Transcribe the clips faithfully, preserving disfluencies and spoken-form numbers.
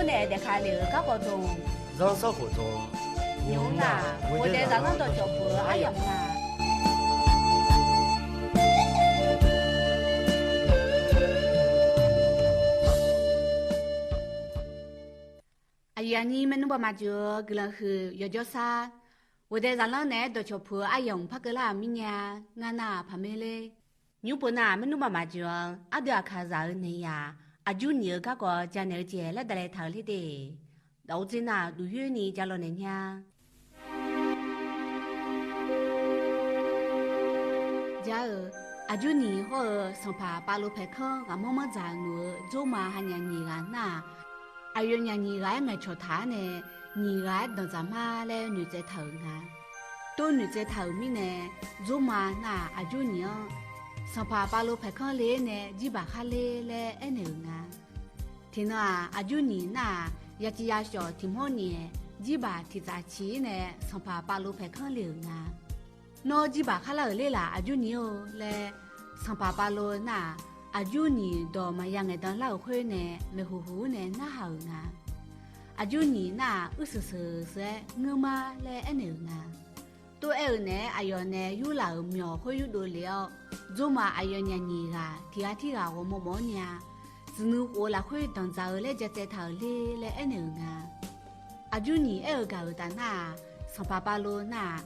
Khoernae daefka lef-euq garkawv dmq, zanrsanrkhof dmq, nymq-mr nar, ghoeqdae zaqlanr dawqcawq puq-eu aryamq nga. Aqyuif aqnyir maernmr baqmaf jeuq-eu guiqlanq huiq yawqjawr sar, ghoeqdae zaqlanr naeq-aer dawqcawq puq-eu aryamq par keuvlar-euq mirnya, ngar nar-aq Paqmaerler. Nymr pov nar-aq maernmr baqmaf jeuq-anr ardui aqkaqzaq-eu naeq yaq, aqjur nyiq-eu garkawv janaeq-eu jeq laerdavlae taq-euq ler de. Dawq-eu dzer nar-aq duqyoer ni ja law naeq nya. Jar-eu, aqjur nyiq hawr-eu sanqpaq Pavlov paeqkanr ghaqmanr manr dzaq noeq-eu dzorma hanyaf nyiq ghaq nar-aq, aqyawfnyaf nyiq ghaq-aer ngaeqcawq taq-ar nae, nyiq ghaq-aer danqdzaq mar laer noeqtsaev taq-euq nga. Tov noeqtsaev taq-euq mirnae, dzorma nar-aq aqjur nyiq-anr, sanqpaq Pavlov paeqkanr le-aer nae jirbaq khar ler laer aernaeq-euq nga. Tiqnan-aq, aqjur nyiq nar-aq, yaciv yashawq tiq mawr nyaef, jirbaq tiq tsaf ciq-ir nae sanqpaq Pavlov paeqkanr le-euq nga. Nawr jirbaq khar lar-euq ler laf, aqjur nyiq-or laer, sanqpaq Pavlov nar-aq, aqjur nyiq dawq maqya ngaeqdan lar-euq khoer nae maeqhu huq-ur nae narhaq-euq nga. Aqjur nyiq nar-aq, uirseuq seuq seuq-aer ngeur mar laer aernaeq-euq nga. Tov aer-eu naeq-aer aqyawf nae yurlaf-euq myawq khoer yurdov lef-awr, dzorma aqyawfnyaf nyiq ghaq tiq ghaq tirghaq ghawqmawq mawf-awr nya, tsuif nuiv khof-eu lafkhoer danqdzaq-eu laer ja tsaev taq-euq ler laer aernaeq-euq nga. Aqjur nyiq aer-eu gaq-euq taf nar-aq, sanqpaq Pavlov nar-aq,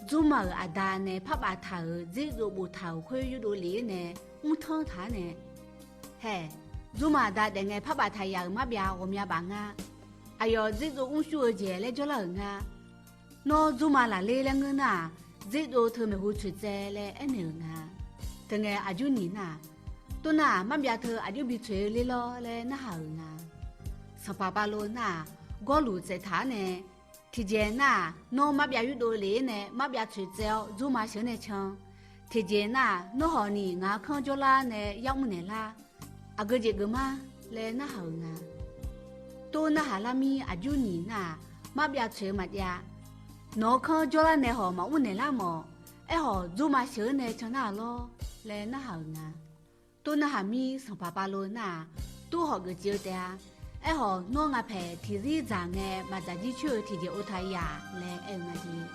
dzorma-euq aqda nae parbaf taq-euq dzerdzov boftaq-euq khoer yurdov lef-ir nae mrtanr taq-ar nae, hae, dzorma aqda daef ngae parbaf taq yaf-euq marbyav ghawqmya baf nga. Aqyawf dzerdzov mrshur-eu jeq laer jawrlar-euq nga. Nawr dzorma lafler laer ngeur nar-aq, dzerdzov teu maeqhu tsoeq tsaev laer aernaeq-euq nga. Teungae aqjur nyiq nar-aq, tov nar-aq marbyav teu aqjox bi tsoeq-eu ler lawr laer narhaq-euq nga. Sanqpaq Pavlov nar-aq, gawrluf tsaev taq-ar nae, tiqjeq nar-aq, nawr marbyav yurdov lef-ir nae marbyav tsoeq tsaev-awr dzorma sheuq-eu nae can. Tiqjeq nar-aq, nawr hawq ni ngaq-euq kanr jawrlar nae yar mrnaeq lar. Aqgeu jeq geuf mar laer narhaq-euq nga. Tov narhaq lar mir aqjur nyiq nar-aq, marbyav tsoeq-eu maqjav. Nawq-euq kanr jawrlar nae hawq maqmr naeq lar mawf. Aerkhawf dzorma sheuq-eu nae can nar-aq lawr laer narhaq-euq nga. Tov narhaq mir sanqpaq Pavlov nar-aq, tov hawq geuf cif-eu taef-a. Aerkhawf nawr ngaq paeq tiqzir dzaq ngae maqdzaq jircoer-eu tiqjeq ov taq yaf laer aer-eu nga jeq.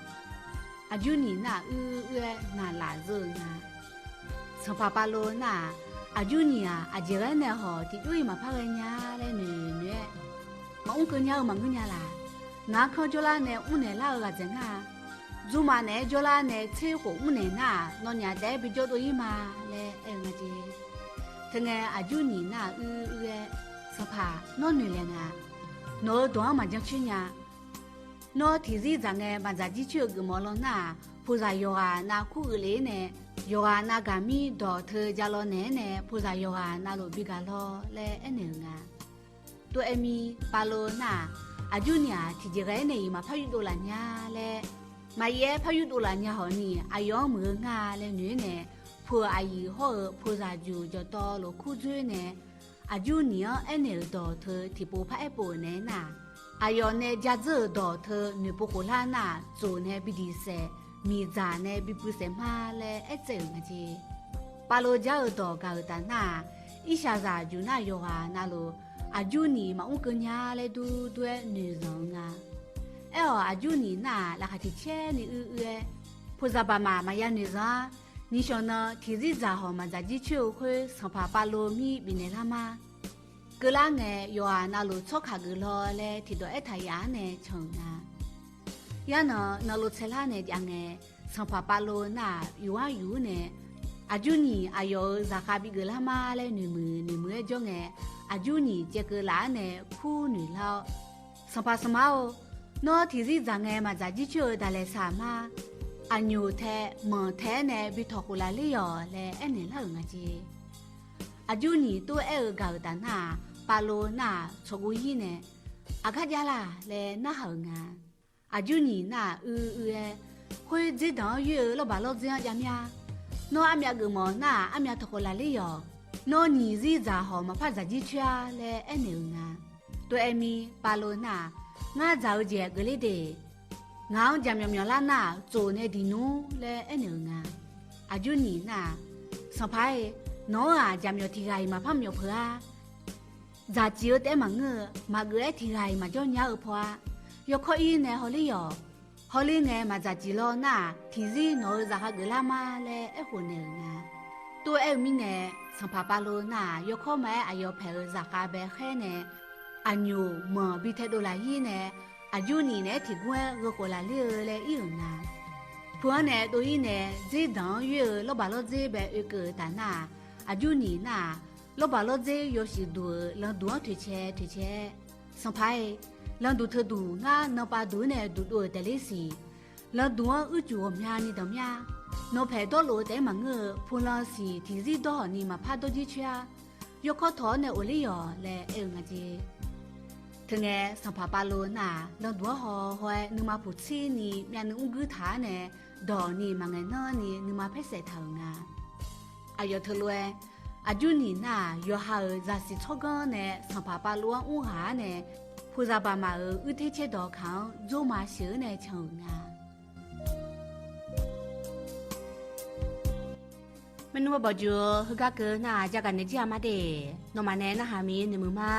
Aqjur nyiq nar-aq uir uir-aer naqlaf zeur-eu nga. Sanqpaq Pavlov nar-aq, aqjur nyiq-aq aqjeq ghae nae hawq tiqjov-ir maqpar ghae nya laer noeq noeq-aer, maqmr keuv nya-eu maqngeur nya laq. Ngaq-euq kanr jawrlar nae mrnaeq lar-eu ghaqdzaeq ngar-a. Dzorma naeq-aer jawrlar nae tser khof mrnaeq nar-aq, nawnyaf taef-aer bijawr dov-ir ma laer aer-eu nga jeq. Teungae aqjur nyiq nar-aq uir uir-aer, sanqpaq nawr noeq laeq nga. Nawq-euq dawq-anr maqjan coer nya. Nawr tiqzir dzaq ngae maqdzaq jircoer-eu geufmawf law nar-aq, puzaq yawqghaq nav kur geuf lef-ir nae, yawqghaq nav gaq mir dawq teu ja law naeq-aer nae puzaq yawqghaq navluf bi gaq law laer aernaeq-euq nga. Tov aer mir Pavlov nar-aq, aqjur nyiq-aq tiqjeq ghae-aer nae iq maqpar yurdov laf nya laer, maqyaer par yurdov laf nya hawq ni aqyawf-anr muiq-eu ngar laer noeq-aer nae, pu-euq aqyuif hawr-eu puzaq juq jawqtawv lof kur dzoer nae, aqjur nyiq-anr aernaeq-euq dawq teu tiqpov par aer pov-euq naeq-aer nar-aq, aqyawf nae ja dzeur-euq dawq teu noeqpov khoflar nar-aq, tsof nae bi diq saef, miqdzaq nae bi puiv saef mar laer aertsaev-euq nga jeq. Pavlov jar-eu dawq gaq-euq taf nar-aq, irshaqzaq juq nar yawqghaq navluf, aqjur nyiq maqmr keuv nya laer dur dur-aer noeqzanq-eu nga. Aerkhawf aqjur nyiq nar-aq, laqkhaq tiq caer ni uir uir-aer, puzaq baqmaf maqya noeqzanq-ar. Nyiq shawq nan tiqzir dzaq hawq maqdzaq jircoer-eu khoer sanqpaq Pavlov mir bifnaeq lar mar. Keuvlar ngae yawqghaq navluf tsawrkaq geuf law laer tiqdawq aertaq yaf-ar nae can-euq nga. Yarnan navluf tsaerlar nae jav ngae, sanqpaq Pavlov nar-aq yuf-ar yuf-ur nae, aqjur nyiq aqyawf-euq zaqkhav bigeuf lar mar laer noeqmuiq noeqmuiq-aer jawr ngae, aqjur nyiq caevkeuv laf-ar nae kur noeq lar-awr, Sanqpaq sanqma-or, nawr tiqzir dzaq ngae maqdzaq jircoer-eu daqlaeq saq mar. Aqnyoq tae manq tae-aer nae bi tawq khof laf ler yawq laer aernaeq lar-euq nga jeq. Aqjur nyiq tov aer-eu gaq-euq taf nar-aq, Pavlov nar-aq tsawqgov yir nae, Aqgar jav laq laer narhaq-euq nga. Aqjur nyiq nar-aq uir uir-aer, Khoer dzerdanq-anr yoer-eu lawrbaq lawrdzer-anr jav mir-a. Nawr armyav geufmawf nar-aq armyav tawq khof laf ler yawq. Nawr nyiq zir dzaq hawq maqpar dzaq jircoer-ar laer aernaeq-euq nga. Tov aer mir Pavlov nar-aq, Ngar dzaq-eu jeq geufler de. Ngaq-anr jaqmyawf myawf lar nar-aq tsof nae diq nmr laer aernaeq-euq nga. Aqjur nyiq nar-aq, Sanqpaq-iq, nawq-anr-aq jaqmyawf tiq ghaq-iq maqpar myawf peuq-ar. Dzaqciq-eu taef-aer maqngeur-eu, maqgeuf-aer tiq ghaq-iq maqjawr nya-eu paw-a. Yawkawr ir nae hawler yawq. Hawler ngae maqdzaqciq lawr nar-aq, tiqzir nawq-euq zaqkhav geuflar ma laer aerkhof naeq-euq nga. Tov-aer aer-eu mirnae, sanqpaq Pavlov nar-aq, yawkawr ma-aer aqyawf paeq-euq zaqkhav bae khaer nae, aqnyoq manq bi taedov lafyir nae, Aqjur nif naeq-aer tiqgur-aer gheu khof lafler-eu laer ir-euq nga. Pu-anr nae dov-ir nae dzerdanq-anr yoer-eu lawrbaq lawrdzer bae oekeuv-euq taf nar-aq, Aqjur nif nar-aq, lawrbaq lawrdzer yawshuif duq-euq landuq-anr toeqcae toeqcae-aer, Sanqpaq-iq, landuq teuduq ngar nanpav duq-ir nae duqdov-euq taef ler siq. Landuq-anr uicuiv ghawqmyani danqmyar. Nawq paeq dawrlof-eu taef-aer maqngeur-eu, pulan siq tiqzir dawr hawq ni maqpar dawrjir coer-ar. Yawkawr tawq-awr nae ghofler yawq laer aer-eu nga jeq. Teungae, sanqpaq Pavlov nar-aq, landuq-anr haw haw-aer nuima puqtsir ni myavnuiv mrguir taq-ar nae, dawq ni maqngaeq nanr ni nuima paer saef taq-euq nga. Aqyawf teulof-aer, Aqjur nif nar-aq, yawqha-euq zaqsiq tsawrganr nae sanqpaq Pavlov-anr mr ghaq-ar nae, puzaq baqmaf-euq uir ter caerdawq kaq-anr dzorma sheuq-eu nae can-euq nga. Maernmr bawqjuq-eu heugar keuv nar-aq, jagaq naeq jir-a ma de. Nawmaf nae narhaq mir noeqmuiq ma.